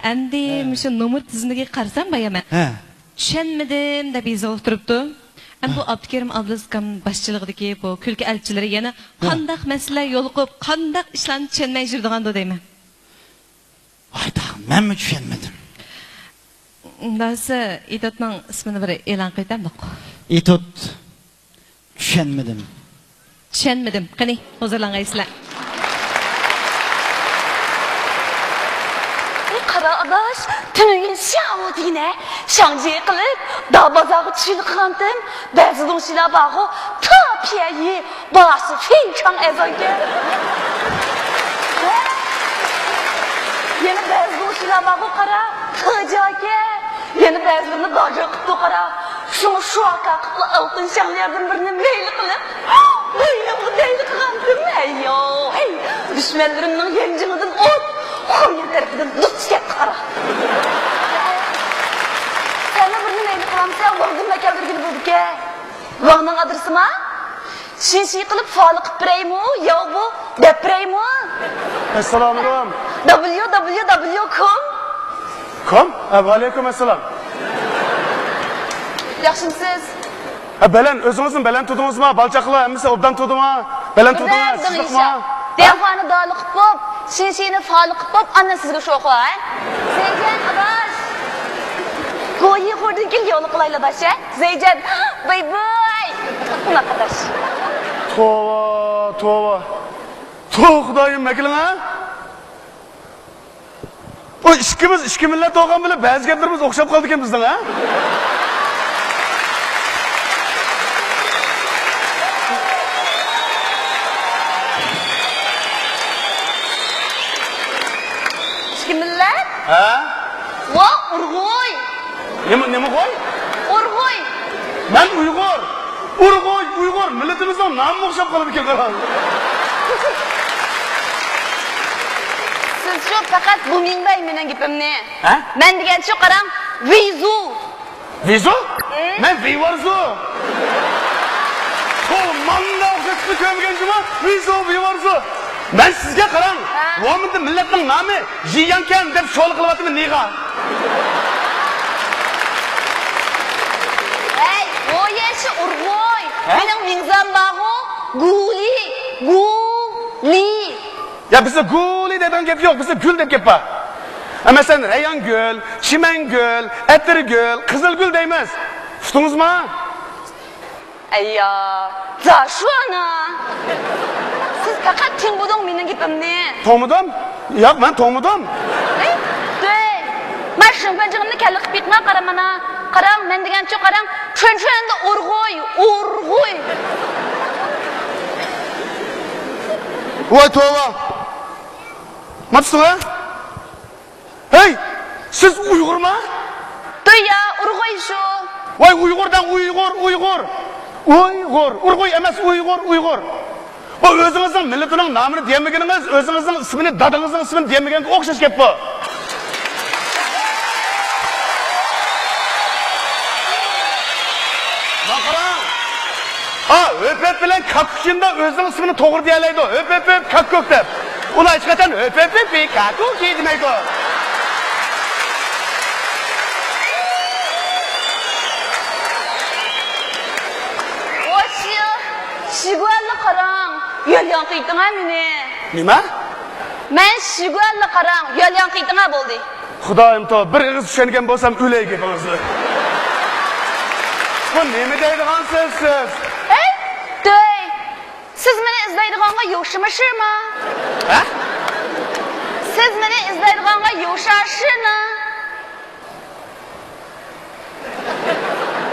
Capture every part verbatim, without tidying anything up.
ئەمدى ھە. مۇشۇ نومۇر تىزىملىكىگە قارىسام، بايا مەن ھە. چۈشەنمىدىم دەپ يېزىلىپ تۇرۇپتۇ. ئەمدى بۇ ھە. ئابدۇكېرىم ئابلىز ئاكام باشچىلىقىدىكى بۇ كۈلكە ئەلچىلىرى يەنە ھە. قانداق مەسىلىلەر يولۇقۇپ، قانداق ئىشلارنى چۈشەنمەي يۈرىدىغاندۇ دەيمەن. ھايدا، مەنمۇ چۈشەنمىدىم. ئۇنداق دېسە، ئېتوتنىڭ ئىسمىنى بىر ئېلان قىلىۋېتەمدۇق؟ ئېتوت. چۈشەنمىدىم. چۈشەنمىدىم. قېنى، ھۇزۇرلانغايسىلەر. ئۇ قارا ئاداش، تۈنۈگۈن شياۋ دېگىنە، شاڭجى قىلىپ، داۋ بازارغا چۈشۈپ قالغانتىم. بەزى دۇڭشىلار بارغۇ، تا پيەيى، باشى فېيچاڭ ئەزاكەن. يەنە بەزى دۇڭشىلار بارغۇ، قارا، تاجاكەن. يەنە بەزىلىرىنى باجا قىپتۇ قارا. شۇڭا شۇ ئاكا قىپلا ئالتۇن شاڭلىياردىن بىرنى مەيلى قىلىپ، مەيلىمغا مەيلى قىلغانتىم. ھەييو، ھەي، دۈشمەنلىرىمنىڭ يانجىڭىدىن ئوت، خۇميان تەرىپىدىن دۇچ كەتتى قارا. سەنمۇ بىرنى مەيلى قىلامسەن، ۋاڭدىن ئەكەلدۈرگىلى بولىدىكەن. ۋاڭنىڭ ئادرېسىما؟ شىنشى قىلىپ فالى قىپ بېرەيمۇ، ياۋ بۇ دەپ بېرەيمۇ؟ ئەسسالامۇئەلەيكۇم. دابليۇ دابليۇ دابليۇ كوم. كوم؟ ھە، ۋەئەلەيكۇم ئەسسالام. ياخشىمسىز؟ ھە، بەلەن، ئۆزىڭىزمۇ بەلەن تۇدىڭىزما؟ بالا-چاقىلار ھەممىسى ئوبدان تۇدىما؟ بەلەن تۇدىڭا؟ سىزلىقما؟ دىياخانى دالى قىپ بوپ، شىنشىنى فالى قىپ بوپ، ئاندىن سىزگە شوخلا، ھە؟ زەيجان ئاداش. گويى خوردىن كېيىن يولۇقايلى ئاداش، ھە؟ زەيجان، باي باي. قۇلاق ئاداش. توۋا، توۋا. توۋا خۇدايىم، مەكىلىڭ ھە؟ ئۇ ئىككىمىز ئىككى مىللەت بولغان بىلەن بەزى گەپلىرىمىز ئوخشاپ قالىدىكەن بىزنىڭ ھە؟ ئىككى مىللەت؟ ھە؟ ۋا ئۇرغۇي! نېمە، نېمە غوي؟ ئۇرغۇي! مەن ئۇيغۇر! ئۇرغۇي، ئۇيغۇر! مىللىتىمىزنىڭ نامىمۇ ئوخشاپ قالىدىكەن، قاراڭ. سىزچۇ پەقەت بۇ مىڭبەي مېنىڭ گېپىمنى. ھە؟ مەن دېگەنچۇ قاراڭ، ۋىزۇ! ۋىزۇ؟ ھە؟ مەن ۋىۋارزۇ! ئۇ ماڭا ئوخشاشنى كۆرمىگەن جۇما، ۋىزۇ، ۋىۋارزۇ! مەن سىزگە قاراڭ، ھە؟ ۋومىندا مىللەتنىڭ نامى ژىياڭكەن دەپ شولا قىلىۋاتىمەن نىغا. ھەي، ۋويەنشى ئۇرغۇي. ھە؟ مېنىڭ ۋىزام بارغۇ، گۇلى، گۇلى. يا، بىزدە گۇلى دەيدىغان گەپ يوق، بىزدە گۈل دەپ گەپ بار. ھە، مەسىلەن، رەيھانگۈل، چىمەنگۈل، ئەتىرگۈل، قىزىلگۈل دەيمىز. ئۇقتىڭىزما؟ ئەييا، زاشۇانا! سىز پەقەت تىڭبۇدۇڭ مېنىڭ گېپىمنى. توڭمىدىم؟ ياق، مەن توڭمىدىم. ھەي، دەي. مەن شىڭفېنجىڭىمنى كەللە قىپ يىقما قارا مانا. قاراڭ، مەن دېگەنچۇ قاراڭ، چۈەنچۈەندە ئۇرغۇي، ئۇرغۇي. ۋاي توۋا. مانا تۇتۇڭ ھە؟ ھەي، سىز ئۇيغۇرما؟ دۇيا، ئۇرغۇي شۇ. ۋاي، ئۇيغۇر دەڭ، ئۇيغۇر، ئۇيغۇر. ئۇيغۇر، ئۇرغۇي ئەمەس، ئۇيغۇر، ئۇيغۇر. بۇ ئۆزىڭىزنىڭ مىللىتىنىڭ نامىنى دېيەلمىگىنىڭىز، ئۆزىڭىزنىڭ ئىسمىنى، دادىڭىزنىڭ ئىسمىنى دېيەلمىگەنگە ئوخشاش گەپ بۇ. مانا قاراڭ. ھا، ھۆپۆپ بىلەن كاكۇكىندا ئۆزىنىڭ ئىسمىنى توغرا دېيەلەيدۇ. ھۆپۆپ، ھۆپ، كاكۇك دەپ. ئۇلار ھېچقاچان ھۆپۆپ، ھۆپ، كاكۇكى دېمەيدۇ. ۋاي، شىگۇەنلا قاراڭ، يۆلياڭ قىيتىڭا مېنى. نېمە؟ مەن شىگۇەنلا قاراڭ، يۆلياڭ قىيتىڭا بولدى. خۇدايىم تو، بىر ئېغىز چۈشەنگەن بولسام ئۆلەي گېپىڭىزنى. بۇ نېمە دەيدىغان سۆز سىز؟ ھەي، دۆي! سىز مېنى ئىزدەيدىغانغا يوشىما شىما؟ ھە؟ سىز مېنى ئىزدەيدىغانغا يوشا شىنا؟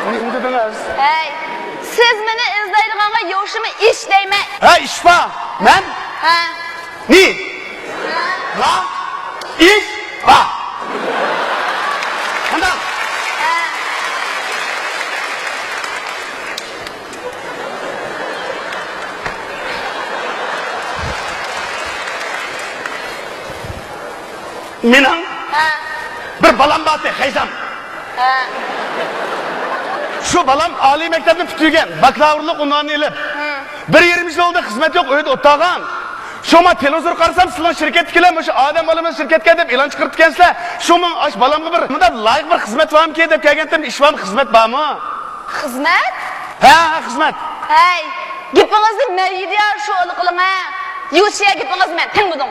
نېمە دېدىڭىز؟ ھەي، سىز مېنى ئىزدەيدىغانغا يوشىما ئىش دەيمەن. ھە، ئىش بار. مەن؟ ھە. نى؟ لا؟ ئىش بار. قانداق؟ ھە. مېنىڭ ھە. بىر بالام بارتى، خەيزام. ھە. شۇ بالام ئالىي مەكتەپنى پۈتتۈرگەن، باكلاۋۇرلۇق ئۇنۋانىنى ئېلىپ، ھە. بىر يېرىم يىل بولدى، خىزمەت يوق، ئۆيدە ئولتۇرغان. شۇڭا تېلېۋىزور قارىسام، سىلەرنىڭ شىركەتتىكىلەر مۇشۇ ئادەم بالىمىز شىركەتكە دەپ ئېلان چىقىرىپتىكەنسىلەر. شۇ ماڭا ئاش بالامغا بىر مۇنداق لايىق بىر خىزمەت بارمىكىن دەپ كەلگەنتىم. ئىش بارمۇ، خىزمەت بارمۇ؟ خىزمەت؟ ھە، ھە، خىزمەت. ھەي، گېپىڭىزنى مەيدىيا شۇ قىلىڭ ھە. يۇشيا گېپىڭىزنى مەن تىڭمىدىڭ.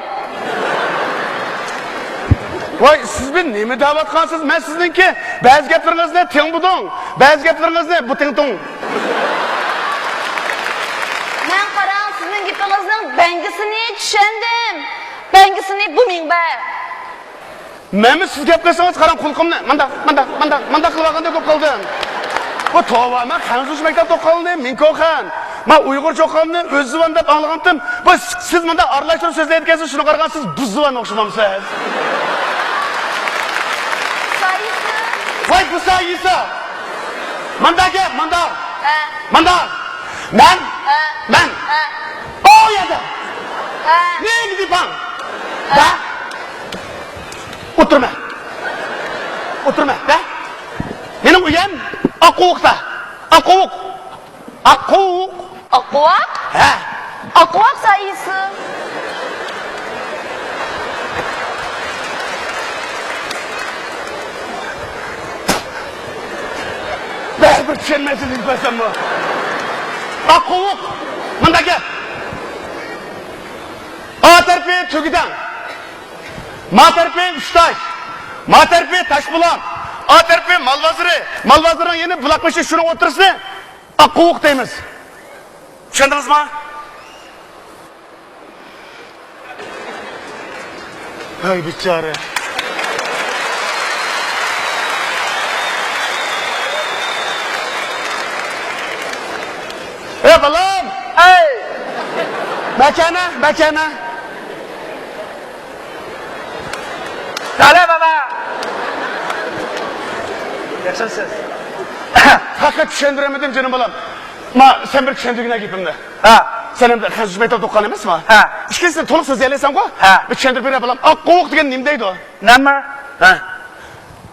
ۋاي، سىز بىر نېمە دەۋاتقانسىز؟ مەن سىزنىڭكى بەزى گەپلىرىڭىزنى تىڭبۇدۇڭ، بەزى گەپلىرىڭىزنى بۇتىڭتۇڭ. مەن قاراڭ، سىزنىڭ گېپىڭىزنىڭ بەڭگىسىنى چۈشەندىم. بەڭگىسىنى بۇ مىڭبەر. مەنمۇ سىز گەپ قىلسىڭىز، قاراڭ، قۇلىقىمنى مانداق، مانداق، مانداق، مانداق قىلىۋالغاندەك بولۇپ قالدىم. بۇ توۋا، مەن خەنزۇچە مەكتەپتە ئوقۇغانلىقىم مىڭكوخەن. مەن ئۇيغۇرچە ئوقۇغانلىقىم ئۆززۇۋان دەپ ئاڭلىغانتىم. بۇ سىز مۇنداق ئارىلاشتۇرۇپ سۆزلەيدىكەنسىز، شۇنىڭغا قارىغاندا سىز بۇززۇۋان ئوخشىمامسىز؟ سايىسى. ۋاي، بۇ سايىسى. مانداق گەپ، مانداق. ھە. مانداق. مەن. ھە. مەن. ھە. ئۇ يەردە. ھە. نېمە دېپاڭ؟ ھە. ھە؟ ئولتۇرما. ئولتۇرما، ھە؟ مېنىڭ ئۆيۈم ئاققۇۋۇقتا. ئاققۇۋۇق. ئاققۇۋۇق. ئاققۇۋاق؟ ھە. ئاققۇۋاق سايىسى. بەرىبىر چۈشەنمەيسىز، نېمە قىلساممۇ. ئاققۇۋۇق. مۇنداق گەپ. ئا تەرىپى تۈگىدەڭ. ما تەرىپى ئۈچتاش، ما تەرىپى تاشبۇلاق، ئا تەرىپى مال بازىرى، مال بازىرىنىڭ يېنى بۇلاق بېشى، شۇنىڭ ئوتتۇرىسىنى ئاققۇۋۇق دەيمىز. چۈشەندىڭىزمۇ؟ ھەي، بىچارە. ھەي، بالام! ھەي! بەكەنە، بەكەنە. سالام، بابا. ياخشىمسىز؟ پەقەت چۈشەندۈرەلمىدىم، جېنىم بالام. ما، سەن بىر چۈشەندۈرگىنە گېپىمنى. ھە. سەن ئەمدى خەنزۇچە مەكتەپتە ئوقۇغان ئەمەسمۇ؟ ھە. ئىككىنچىسىنى تولۇق سۆزلىيەلەيسەنغۇ؟ ھە. بىر چۈشەندۈرۈپ بېرە، بالام. ئاققۇۋۇق دېگەن نېمە دەيدۇ؟ نېمە؟ ھە.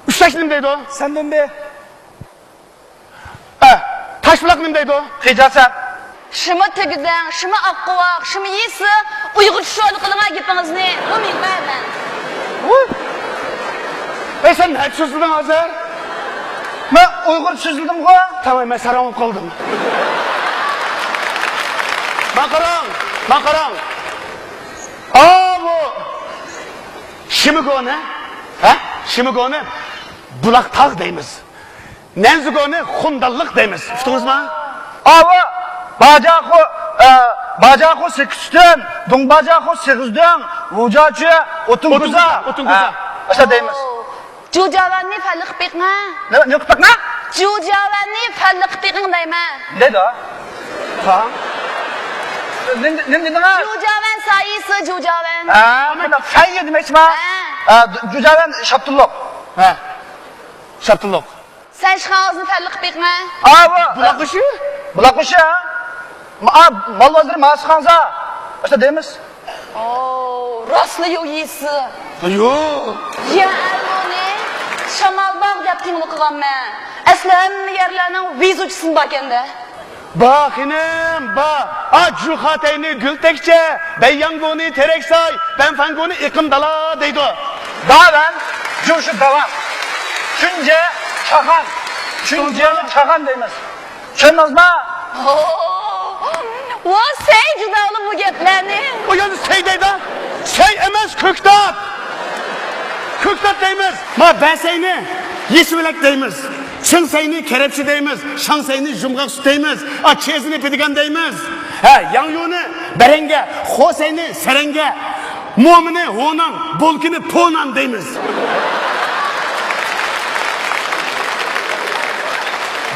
ئۈچتاش نېمە دەيدۇ؟ سەندۇنبى. ئە، تاشبۇلاق نېمە دەيدۇ؟ خىجاسەن. شىما تۈگىدەڭ، شىما ئاققۇۋاق، شىما يېسى، ئۇيغۇرچە شوئىلى قىلىڭا گېپىڭىزنى. بۇ مېنىڭ مەن. ۋۇي. ئەي، سەن نەچچە سۆزلىدىڭ ھازىر؟ مەن ئۇيغۇرچە سۆزلىدىمغۇ؟ تامام، مەن ساراڭ بولۇپ قالدىم. ماڭا قاراڭ، ماڭا قاراڭ. ئاۋۇ شىمىگونى، ھە؟ شىمىگونى بۇلاق تاغ دەيمىز. نەنزىگونى خۇندانلىق دەيمىز. ئۇقتىڭىزمۇ؟ ئاۋۇ باجاخۇ، ئە، باجاخۇ سېكىتسۈتۈن، دۇڭباجاخۇ سېغىزدۈڭ، ۋۇجاچۈ ئوتۇنكوزا. ئوتۇنكوزا، ئوتۇنكوزا. ھە، ئاشۇ دەيمىز. جۇجاۋەننى فەنلىك بېقىڭە. نېمە، نېمە قىلىپ بېقىڭە؟ جۇجاۋەننى فەنلىك بېقىڭ دەيمەن. نېمە دەيدۇ؟ ھا؟ نېمە، نېمە دېدىڭىز؟ جۇجاۋەن سايىسى، جۇجاۋەن. ھە، مانا فەن يېدىمەكچىما؟ ھە. ھە، جۇجاۋەن شاپتۇللۇق. ھە. شاپتۇللۇق. سەن ئىشخانىڭىزنى فەنلىك بېقىڭە. ئاۋۇ. بۇلاق بېشى؟ بۇلاق بېشى، ھە؟ ما-، ئا، مال بازىرى ماسخانزا. ئاشۇنداق دەيمىز. ئو، راستلا يو يېسى. يو. يا ئەلمۇنى شامالباغ دەپ تىڭلىقىغانمەن. ئەسلى ھەممە يەرلەرنىڭ ۋېزۇچىسىمۇ باركەن-دە. با خېنىم، با. ئا، جۇخاتەينى گۈل تەكچە، بەيياڭگۇنى تېرەك ساي، بەنفەنگۇنى ئېقىن دالا دەيدۇ. داۋەن، جۇشۇ داۋان. چۈنجە، چاغان. چۈنجەنى چاغان دەيمىز. چۈشەندىڭىزمۇ؟ ۋا سەي جۇدالى بۇ گەپلەرنى. ئۇ يەردە سەي دەيدۇ. سەي ئەمەس، كۆكتات. كۆكتات دەيمىز. ما بەسەينى يېشىۋېلەك دەيمىز. چىڭسەينى كەرەپشە دەيمىز، شاڭسەينى يۇمغاق سۈت دەيمىز، ئا، چېزىنى پېدىگان دەيمىز. ھە، ياڭيۇنى بەرەڭگە، خوسەينى سەرەڭگە، مومىنى ھونان، بولكىنى پونان دەيمىز.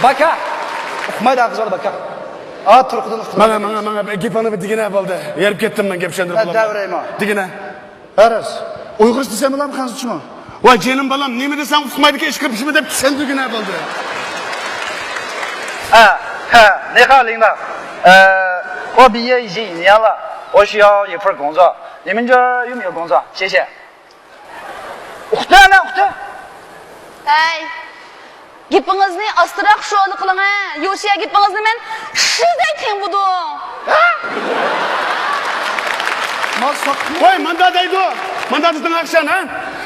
باكا. ئۇقمايدۇ، قىز بالا، باكا. ئا، تۇرقىدىن ئۇقتۇم. ماڭا، ماڭا، ماڭا، گېپىڭنى بىر دېگىنە بولدى. ھېرىپ كەتتىم مەن، گەپ چۈشەندۈرۈپ بولالماي. دەۋرەيمۇ. دېگىنە. ھە راست. ئۇيغۇرچە دېسەملا خەنزۇچىمۇ؟ ۋاي جېنىم بالام، نېمە دېسەڭ ئۇقمايدىكەن، ئىشقىلىپ شۇمۇ دەپ چۈشەندۈرگىنە بولدى. ھە، ھە، نېخا لىڭدا. ئە، ئو بىيې يىجى نيالا، ئوشياۋ يېپىر گوڭزا، نېمىنجا يۇم يو گوڭزا، شېشە. ئۇقتى، ئەنە ئۇقتى. ھەي. گېپىڭىزنى ئاستىراق شولا قىلىڭە. يوشىيا گېپىڭىزنى مەن شۇدەك تىڭبۇدۇڭ. ۋاي، ماندا دەيدۇ. ماندا دېدىڭ ئاخشام، ھە؟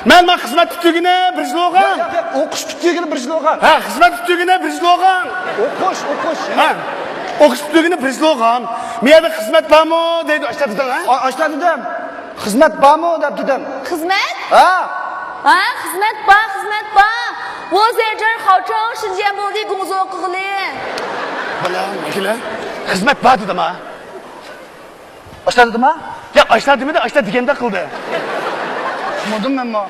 مەن، مەن خىزمەت پۈتتۈرگىنى بىر يىل بولغان. ياق، ياق، ياق، ئوقۇش پۈتتۈرگىنى بىر يىل بولغان. ھە، خىزمەت پۈتتۈرگىنى بىر يىل بولغان. ئوقۇش، ئوقۇش. ھە، ئوقۇش پۈتتۈرگىنى بىر يىل بولغان. مۇ يەردە خىزمەت بارمۇ دەيدۇ، ئاشتا دېدىڭ، ھە؟ ئا-، ئاشتا دېدىم. خىزمەت بارمۇ دەپ دېدىم. خىزمەت؟ ھە. ھە، خىزمەت بار، خىزمەت بار. ۋۇ زېجېر خاۋچېڭ شىنجيەن بولدى گۇڭزۇ قىغلى. بالام، كېلە. خىزمەت بار دېدىم، ھە. ئاشتا دېدىما؟ ياق، ئاشتا دېمىدى، ئاشتا دېگەندەك قىلدى. چۈشىنىپ بولدۇم مەنمۇ.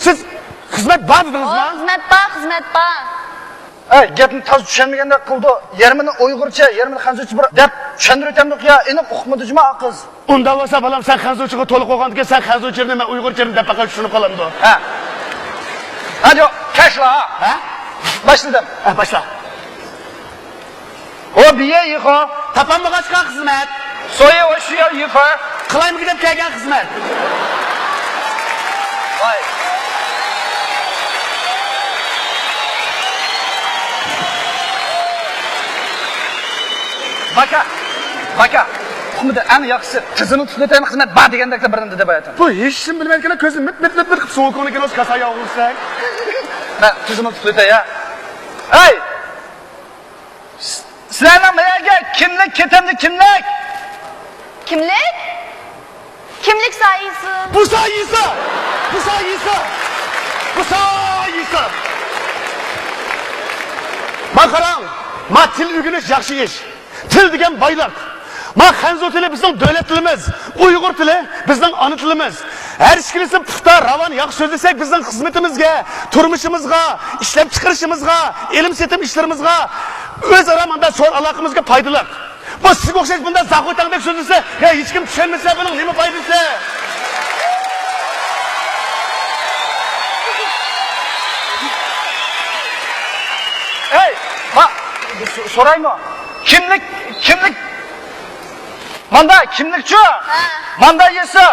سىز خىزمەت بار دېدىڭىزما؟ ئو، خىزمەت بار، خىزمەت بار. ئەي، گەپنى تازا چۈشەنمىگەندەك قىلىدۇ. يېرىمىنى ئۇيغۇرچە، يېرىمىنى خەنزۇچە بىر دەپ چۈشەندۈرۈۋېتەمدۇق يا، ئېنىق ئۇقمىدى جۇما قىز. ئۇنداق بولسا، بالام، سەن خەنزۇچىغا تولۇق بولغاندىن كېيىن سەن خەنزۇچىنى، مەن ئۇيغۇرچىنى دەپ باقاي، چۈشىنىپ قالامدۇ؟ ھە. ھە، ياق، كەچلا. ھە؟ باشلىدىم. ھە، باشلا. ئو بىيە يىخو. تاپالمىغاچقا خىزمەت. سويى ئو شۇيا يىفا. قىلايمىكى دەپ كەلگەن خىزمەت. ۋاي. باكا، باكا. ئۇقمىدى، ئەڭ ياخشىسى تىزىملىتىپ ئۆتەيمەن، خىزمەت بار دېگەندەكلا بىر نېمە دەپ ئاياتىڭ. بۇ ھېچنېمە بىلمەيدىكەن، كۆزىنى مىت، مىت، مىت، مىت قىلىپ سوغۇق كۆڭلىكىنى كاسا ياغۇرسەك. مەن تىزىملىتىپ ئۆتەي، يا. ھەي! سىلەرنىڭ مەيەرگە كىملىك كېتەمدى، كىملىك؟ كىملىك؟ كىملىك سايىسى؟ بۇ سايىسى! بۇ سايىسى! بۇ سايىسى! ما قاراڭ، ما تىل ئۆگىنىش ياخشى ئىش. تىل دېگەن بايلىق. ما خەنزۇ تىلى بىزنىڭ دۆلەت تىلىمىز، ئۇيغۇر تىلى بىزنىڭ ئانا تىلىمىز. ھەر ئىككىلىسىنى پۇختا، راۋان، ياخشى سۆزلىسەك، بىزنىڭ خىزمىتىمىزگە، تۇرمۇشىمىزغا، ئىشلەپچىقىرىشىمىزغا، ئېلىم-سېتىم ئىشلىرىمىزغا، ئۆزئارا مۇنداق سودا ئالاقىمىزگە پايدىلىق. بۇ سىزگە ئوخشاش بۇنداق زاخۇتاڭدەك سۆزلىسە، يا ھېچكىم چۈشەنمىسە، بۇنىڭ نېمە پايدىسى؟ ئەي، ما، سو-، سورايمۇ؟ كىملىك، كىملىك؟ ماندا كىملىكچۇ؟ ھە. ماندا يېسا.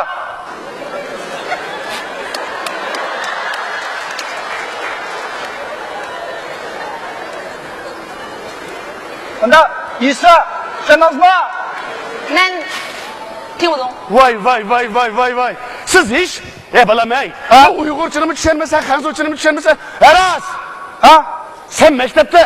ماندا يېسا. چۈشەندىڭىزمۇ؟ مەن تىڭلىدىڭ. ۋاي، ۋاي، ۋاي، ۋاي، ۋاي، ۋاي. سىز ھېچ، ئەي بالام، ئەي. ھە؟ ئۇيغۇرچىنىمۇ چۈشەنمىسەن، خەنزۇچىنىمۇ چۈشەنمىسەن. ھە راست. ھە؟ سەن مەكتەپتە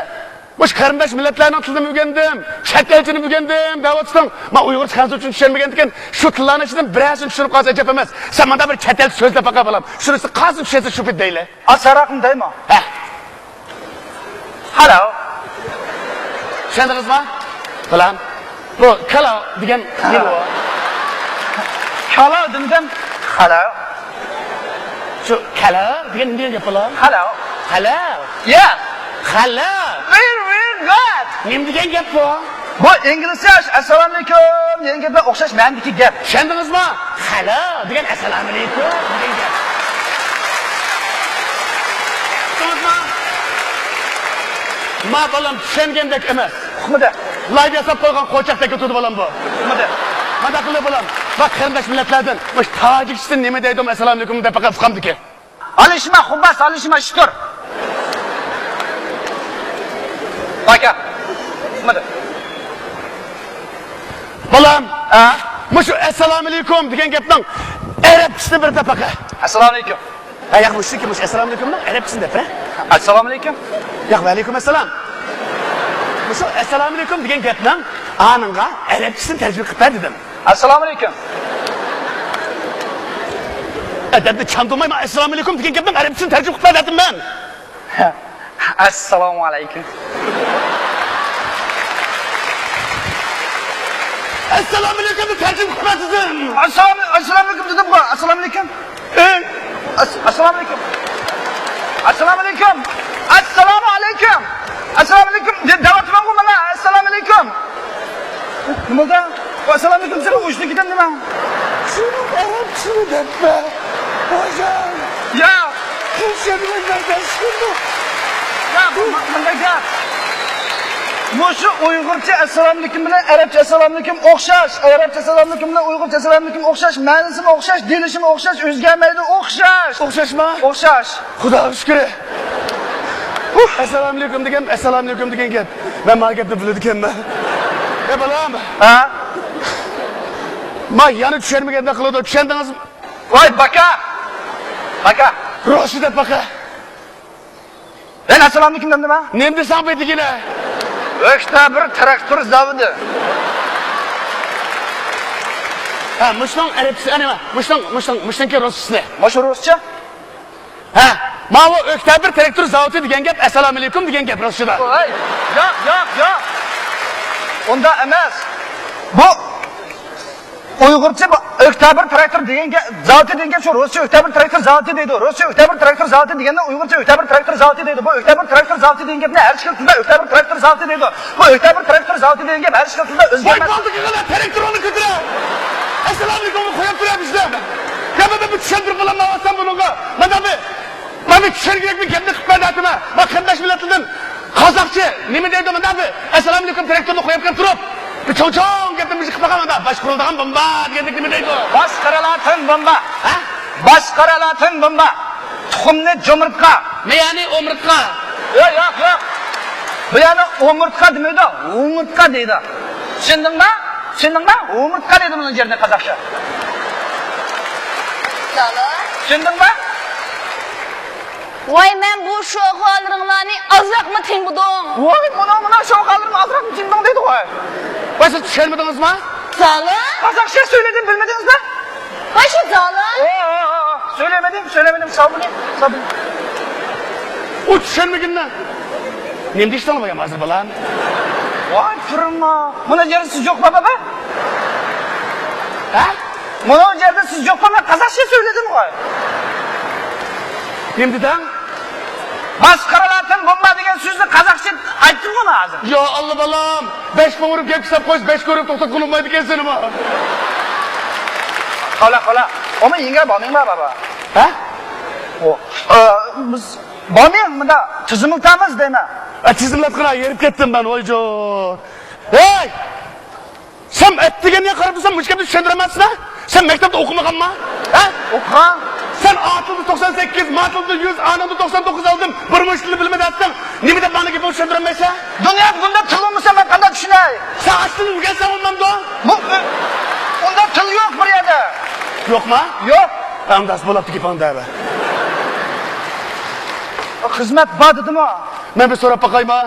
مۇشۇ قېرىنداش مىللەتلەرنىڭ تىلىنى ئۆگەندىم، چەت ئەل تىلىنى ئۆگەندىم دەۋاتىسەن. مەن ئۇيغۇرچە، خەنزۇچىنى چۈشەنمىگەندىكىن، شۇ تىللارنىڭ ئىچىدىن بىرەرسىنى چۈشىنىپ قالسا ئەجەب ئەمەس. سەن مانا بىر چەت ئەل سۆزلەپ باقە بالام. شۇنىسى قالسۇن چۈشەنسە شۇ پېتى دەيلى. ئا، ساراقمۇ دەيمۇ؟ ھە. ھالو. چۈشەندىڭىزما؟ بالام. بۇ كالا دېگەن نېمە بۇ؟ كالا دېمىدىم. خالا. شۇ كالا دېگەن نېمە دېگەن گەپ بالا؟ خالا. خالا. يا. خالا. Very, very good. نېمە دېگەن گەپ بۇ؟ بۇ ئىنگلىزچە ئەسسالامۇئەلەيكۇم دېگەن گەپكە ئوخشاش مەنىدىكى گەپ. چۈشەندىڭىزما؟ خالا دېگەن ئەسسالامۇئەلەيكۇم دېگەن گەپ. چۈشەندىڭىزما؟ ما بالام چۈشەنگەندەك ئەمەس. ئۇقمىدى. لايدا ياساپ قويغان قوچاقتەك تۇرىدۇ بالام بۇ. ئۇقمىدى. مانداق قىلدى بالام. بۇ قېرىنداش مىللەتلەردىن مۇشۇ تاجىكچىسى نېمە دەيدۇ ئەسسالامۇئەلەيكۇم دەپ باققان ئۇقامدىكى. ئالىشما، خۇباس، ئالىشما، شۈكۈر. باكا. ئۇقمىدى. بالام، ھە؟ مۇشۇ ئەسسالامۇئەلەيكۇم دېگەن گەپنىڭ ئەرەبچىسىنى بىر دەپ باقە. ئەسسالامۇئەلەيكۇم. ھە، ياق، مۇشۇنىڭكى، مۇشۇ ئەسسالامۇئەلەيكۇمنىڭ ئەرەبچىسىنى دەپ، ھە؟ ئەسسالامۇئەلەيكۇم. ياق، ۋەئەلەيكۇم ئەسسالام. مۇشۇ ئەسسالامۇئەلەيكۇم دېگەن گەپنىڭ ئانىڭغا ئەرەبچىسىنى تەرجىمە قىلىپ بەر دېدىم. ئەسسالامۇئەلەيكۇم. ئەدەپنى چاندۇرماي، مانا ئەسسالامۇئەلەيكۇم دېگەن گەپنىڭ ئەرەبچىسىنى تەرجىمە قىلىپ بەر دەتتىم مەن. ئەسسالامۇئەلەيكۇم. ئەسسالامۇئەلەيكۇمنى تەرجىمە قىلىپ بەر دېدىم. ئەسسالام-، ئەسسالامۇئەلەيكۇم دېدىمغۇ. ئەسسالامۇئەلەيكۇم. ئەس-، ئەسسالامۇئەلەيكۇم. ئەسسالامۇئەلەيكۇم. ئەسسالامۇئەلەيكۇم. ئەسسالامۇئەلەيكۇم. دە-، دەۋاتىمەنغۇ مانا. ئەسسالامۇئەلەيكۇم. نېمە بولدى؟ ئەسسالامۇئەلەيكۇم دېسەم، ئۇشتۇ كېتەم نېمە؟ شۇنىڭ ئەرەبچىنى دەپمە. ھوجام. يا. تىرىشىمەن مەن بەش كۈندە. يا، بۇ، بۇ، بۇنداق گەپ. مۇشۇ ئۇيغۇرچە ئەسسالامۇئەلەيكۇم بىلەن ئەرەبچە ئەسسالامۇئەلەيكۇم ئوخشاش. ئەرەبچە ئەسسالامۇئەلەيكۇم بىلەن ئۇيغۇرچە ئەسسالامۇئەلەيكۇم ئوخشاش. مەنىسىمۇ ئوخشاش، دېيىلىشىمۇ ئوخشاش، ئۆزگەرمەيدۇ، ئوخشاش. ئوخشاشما؟ ئوخشاش. خۇداغا شۈكرى. ئەسسالامۇئەلەيكۇم دېگەن، ئەسسالامۇئەلەيكۇم دېگەن گەپ. مەن ما گەپنى بىلىدىكەنمەن. ئەي بالام. ھە؟ ما يەنە چۈشەنمىگەندەك قىلىدۇ، چۈشەندىڭىزمۇ؟ ۋاي باكا! باكا! روسىيدا باكا! ھەي، ئەسسالامۇئەلەيكۇم دېدىم ھە؟ نېمە دېسەڭ بېدىگىنە؟ ئۆكتەبىر تىراكتور زاۋۇدى. ھە، مۇشۇنىڭ ئەرەبچىسى، ئەنە، مۇشۇنىڭ، مۇشۇنىڭ، مۇشۇنىڭكى روسچىسى. مۇشۇ روسچە؟ ھە، ماۋۇ ئۆكتەبىر تىراكتور زاۋۇتى دېگەن گەپ، ئەسسالامۇئەلەيكۇم دېگەن گەپ روسچىدا. ۋاي، ياق، ياق، ياق. ئۇنداق ئەمەس. بۇ ئۇيغۇرچە بۇ ئۆكتەبىر تىراكتور دېگەن گەپ، زاۋۇتى دېگەن گەپ شۇ، رۇسچە ئۆكتەبىر تىراكتور زاۋۇتى دەيدۇ. رۇسچە ئۆكتەبىر تىراكتور زاۋۇتى دېگەننى ئۇيغۇرچە ئۆكتەبىر تىراكتور زاۋۇتى دەيدۇ. بۇ ئۆكتەبىر تىراكتور زاۋۇتى دېگەن گەپنى ھەر ئىككىلا تىلدا ئۆكتەبىر تىراكتور زاۋۇتى دەيدۇ. بۇ ئۆكتەبىر تىراكتور زاۋۇتى دېگەن گەپ ھەر ئىككىلا تىلدا ئۆزگەرمەس. ۋاي، بالدىكى غەلەت تىراكتورنى كۆتۈرە! ئەسسالامۇئەلەيكۇمنى قويۇپ تۇرۇۋەر بىزدە. يا مانا بىر چۈشەندۈرۈپ بولالمايۋاتسام بۇنىڭغا. مانا بىر، مانا بىر چۈشەنگۈدەك بىر گەپنى قىلىپ بەردى ئاتىما. ما قېرىنداش مىللەتلىرىم قازاقچە نېمە دەيدۇ مانا بىر ئەسسالامۇئەلەيكۇم تىراكتورنى قويۇپ كەپ تۇرۇپ. بىر چوڭ چوڭ گەپنى بىر قىلىپ باقاي مانا. باش قۇرۇلىدىغان بومبا دېگەندەك نېمە دەيدۇ؟ باش قارالاتىن بومبا. ھە؟ باش قارالاتىن بومبا. تۇخۇمنى جۇمۇرتقا. مېيەنى ئومۇرتقا. ياق، ياق، ياق. بۇ يەردە ئومۇرتقا دېمەيدۇ، ھومۇرتقا دەيدۇ. چۈشەندىڭما؟ چۈشەندىڭما؟ ھومۇرتقا دەيدۇ بۇنىڭ يېرىنى قازاقچە. چۈشەندىڭما؟ ۋاي، مەن بۇ شوخالىرىڭلارنى ئازراقمۇ تىڭبۇدۇڭ؟ ۋاي، مانا، مانا شوخالىرىمنى ئازراقمۇ تىڭدۇڭ دەيدۇ ۋاي. ۋاي، سىز چۈشەنمىدىڭىزما؟ زالىم. قازاقچە سۆيلىدىم، بىلمىدىڭىزما؟ ۋاي، شۇ زالىم. ئو، ئو، ئو، ئو. سۆيلىمىدىم، سۆيلىمىدىم، ساۋ بولۇڭ، ساۋ بولۇڭ. ئۇ چۈشەنمىگىننى. نېمە دېيىشتىڭلار يا ھازىر بالام؟ ۋاي، تۇرما. مانا يەردە سىز يوقما، بابا؟ ھە؟ مانا يەردە سىز يوقما، مەن قازاقچە سۆيلىدىم غوي. نېمە دېدىڭ؟ باش قارالاتىن بومبا دېگەن سۆزنى قازاقچە ئېيتتىم غوي مەن ھازىر. يا ئاللا بالام، بەش قوڭۇرۇپ گەپ قىساپ قويسا، بەش كۆرۈپ توختاتقىلى بولمايدىكەن سېنىمۇ. قالا، قالا. ئۇمۇ يېڭە بامىڭ بار، بابا. ھە؟ ئۇ، ئە، بىز بامىڭ مۇندا تىزىملىتامىز دەيمەن. ئە، تىزىملاتقىنا، ھېرىپ كەتتىم مەن، ۋايجۇ. ھەي! سەن ئەتىگەنگە قاراپ تۇرسام، مۇشۇ گەپنى چۈشەندۈرەلمەيسەن ھە؟ سەن مەكتەپتە ئوقۇمىغانما؟ ھە؟ ئوقۇغان. سەن ئا تىلدا توقسان سەككىز، ما تىلدا يۈز، ئانىڭدىن توقسان توققۇز ئالدىم، بىر مۇنچە تىلنى بىلىمەن دەتتىڭ. نېمە دەپ ماڭا گېپىڭنى چۈشەندۈرەلمەيسەن؟ دۇنيادا بۇنداق تىل بولمىسا، مەن قانداق چۈشىنەي؟ سەن ئاشۇ تىلنى ئۆگەنسەڭ بولمامدۇ؟ بۇ، ئۇنداق تىل يوق بىر يەردە. يوقما؟ يوق. ئەمدى بولاپتۇ گېپىڭ دەۋە. خىزمەت بار دېدىمۇ؟ مەن بىر سوراپ باقايما؟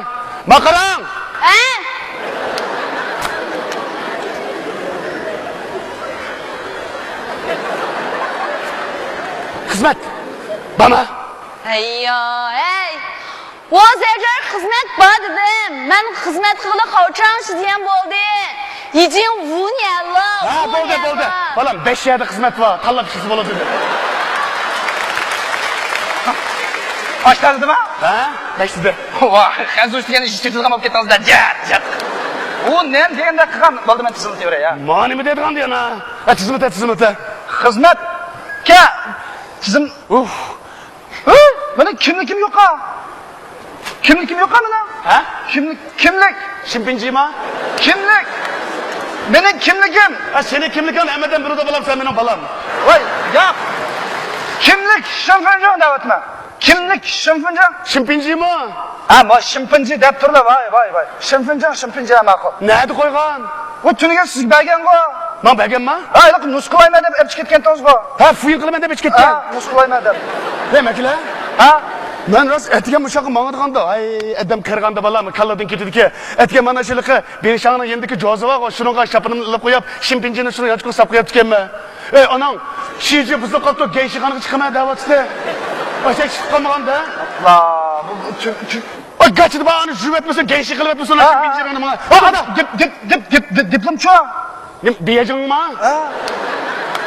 ما قاراڭ! ھە؟ خىزمەت بارما؟ ھەييا، ھەي! ۋا زەررەر خىزمەت بار دېدىم. مەن خىزمەت قىلغىلى قاۋچاڭ شىدىيەن بولدى. يىجىڭ ۋۇنيەنلا، ھە، بولدى، بولدى. بالام، بەش يەردە خىزمەت بار. تاللاپ چىقسا بولىدۇ دېدى. ئاشتا دېدىما؟ ھە، بەش دېدى. ۋاھ، خەنزۇچە دېگەن ئىش چېتىلغان بولۇپ كەتتىڭىز-دە، جات، جات. ئۇ نېمە دېگەندەك قىلغان، بولدى، مەن تىزىملىتىۋېرەي، ھە. ما نېمە دەيدىغان يەنە؟ ھە، تىزىملىتە، تىزىملىتە. خىزمەتكە تىزىم. ئۇھ. ھە؟ مېنىڭ كىملىكىم يوقا. كىملىكىم يوقا مېنىڭ. ھە؟ كىملىك، كىملىك. شىمپىنجىما؟ كىملىك. مېنىڭ كىملىكىم. ھە، سېنىڭ كىملىكىڭنى ھەممىدىن بىلىدۇ بالام، سەن مېنىڭ بالام. ۋاي، ياق. كىملىك شىنفېنجاڭ دەۋاتىمەن. كىملىك شىنفېنجاڭ؟ شىمپىنجىما؟ ھە، ما شىمپىنجى دەپ تۇرلا، ۋاي، ۋاي، ۋاي. شىنفېنجاڭ، شىمپىنجى ماقۇل. نەدە قويغان؟ بۇ تۈنۈگۈن سىز بەرگەنغۇ. مەن بەرگەنما؟ ھە، ھېلىقى نۇسخىلايمەن دەپ ئېلىپ چىقىپ كەتكەنتىڭىزغۇ. ھە، فۇيىن قىلىمەن دەپ ئېلىپ كەتكەن. ھە، نۇسخىلايمەن دەپ. ھەي، مەكىلە. ھە؟ مەن راست ئەتىگەن مۇشاققا ماڭىدىغاندا، ھەي، ئادەم قېرىغاندا بالام، كاللىدىن كېتىدىكى. ئەتىگەن مانا شۇلىقى بېنشاڭنىڭ يېنىدىكى جوزا بارغۇ، شۇنىڭغا شاپىنىمنى ئېلىپ قويۇپ، شىمپىنجىنى شۇنىڭ يانچۇقىغا ساپ قويۇپتىكەنمەن. ئەي، ئاناڭ، شىجى بۇزۇلۇپ قاپتۇ، گەنشىخانىغا چىقىمەن دەۋاتىدۇ. ئاشۇ چىقىپ قالمىغاندا. ئاپلا، بۇ، بۇ، چۈ-، چۈ-، ئاي، گاچىدا بار، ئانى يۇيۇۋەتمىسۇن، گەنشى قىلىۋەتمىسۇن، ھە، ھە. شىمپىنجىنى ماڭا. ھە، ئادا. دىپ، دىپ، دىپ، دىپ، دىپ، دىپلومچۇ. نېمە، بېيجىڭما؟ ھە.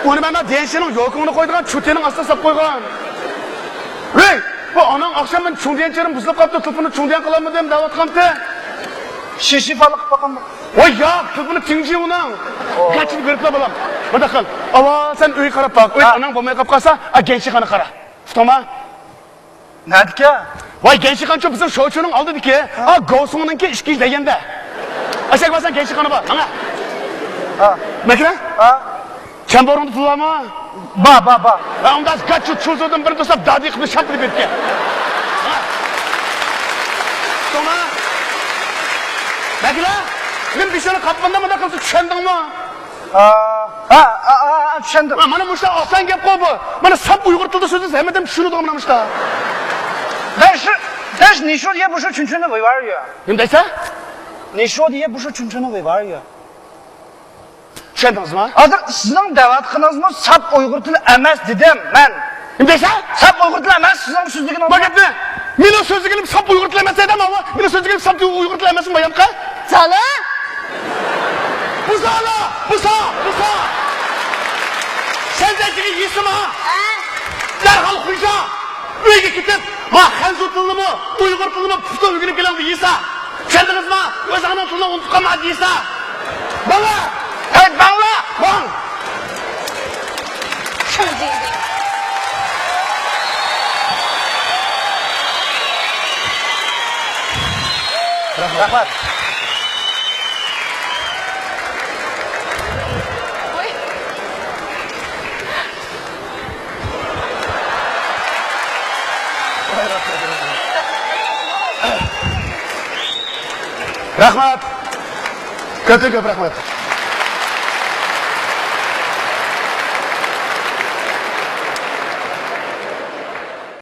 ئۇنى مەن دېيەنشىنىڭ يوكىڭنى قويىدىغان چۇتىنىڭ ئاستىغا ساپ قويغان. ھەي، بۇ ئاناڭ ئاخشام مەن چۇڭدىيەن چېرىم بۇزۇلۇپ قاپتۇ، تېلېفوننى چۇڭدىيەن قىلالمىدىم دەۋاتقانتى. شىشىفالىق قىلىپ باقامدۇ؟ ۋاي ياق، تېلېفوننى تىڭجى ئۇنىڭ. ئو. گاچىنى بېرىپلا بالام. مۇنداق قىل. ئاۋۋال سەن ئۆيگە قاراپ باق. ئۆي ھە. ئاناڭ بولماي قاپ قالسا، ئا، گەنشىخانىغا قارا. ئۇقتۇڭما؟ نەدىكى؟ ۋاي، گەنشىخانچۇ بىزنىڭ شوچۇنىڭ ئالدىدىكى. ھە. ئا، گوسۇڭنىڭكى ئىككىنچى دېگەندە. ئەشەك بارساڭ گەنشىخانا بار. ماڭا. ھە. مەكرە؟ ھە. چەمبۇرۇڭدا پۇل بارمۇ؟ بار، بار، بار. ھە، ئۇنداق گاچۇ چۇزۇدىن بىرنى توسلاپ دادى قىلىپ شاپ قىلىپ بېرىپكەن. ھە. توڭا. مەكرە؟ مېنىڭ بېشىمنى قاپقاندا مۇنداق قىلسا چۈشەندىڭمۇ؟ ھا، ھا، ھا، ھا، چۈشەندىم. مانا مۇشۇنداق ئاسان گەپقۇ بۇ. مانا ساپ ئۇيغۇر تىلىدا سۆزلىسە ھەممە ئادەم چۈشىنىدىغۇ مانا مۇشۇنداق. 但是，但是你说的也不是纯纯的维吾尔语。 نېمە دەيسەن؟ 你说的也不是纯纯的维吾尔语。 چۈشەندىڭىزمۇ؟ ھازىر سىزنىڭ دەۋاتقىنىڭىزمۇ ساپ ئۇيغۇر تىلى ئەمەس دېدىم مەن. نېمە دەيسەن؟ ساپ ئۇيغۇر تىلى ئەمەس سىزنىڭ سۆزلىگىنىڭىز. بۇ گەپنى، مېنىڭ سۆزلىگىنىم ساپ ئۇيغۇر تىلى ئەمەس دەيدۇ، ماۋۇ. مېنىڭ سۆزلىگىنىم ساپ ئۇيغۇر تىلى ئەمەسمۇ بايامقى؟ چالا! بۇزالا! بۇزا! بۇزا! سەن دەيدىغان يېسىما؟ ھە؟ دەرھال خۇيجا! ئۆيگە كېتىپ، ما خەنزۇ تىلىنىمۇ، ئۇيغۇر تىلىنىمۇ پۇختا ئۆگىنىپ كېلىڭ دېيسا. چۈشەندىڭىزمۇ؟ ئۆزۈڭنىڭ تىلىنى ئۇنتۇپ قالما دېيسا. بالا! ھەي، بالا! باڭ! رەھمەت. رەھمەت. كۆپتىن كۆپ رەھمەت.